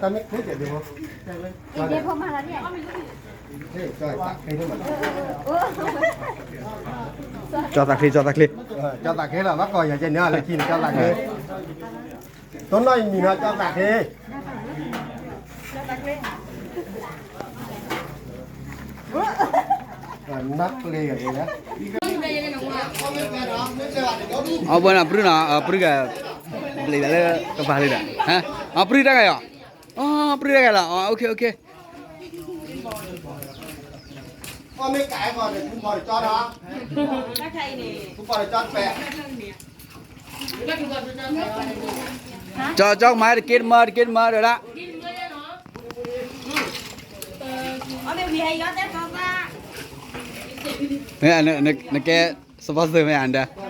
တၢ်မ့ၢ်ကျိၣ်ကဲဒ်ဖိ ကၠီသးချ့ ကၠီသးချ့ ကၠီသးချ့လီၤ ဘၣ်ကီးယၤကဲန့ၣ်လၢခံန့ၣ် ကၠီသးချ့ တိၢ်နီၣ်ယမံၤနီၤ ကၠီသးချ့ နၢ်ပျ့ၤဂ့ၤလၢ အီၣ်ဘၣ်နီၤ ပြူၢ်နီၤ ပြူၢ်က ဘျ့းလၢကပၤလံဒီး အပြူၢ်တၢ်ဂၤယီၤ အပြူၢ်တၢ်ဂၤလီၤ OK OK ကၠီကၠီကမၤတက့တမၢတက့တမၢဒီးဒၣ် နကဲ sponsor မ့ၢ်အါဒၢ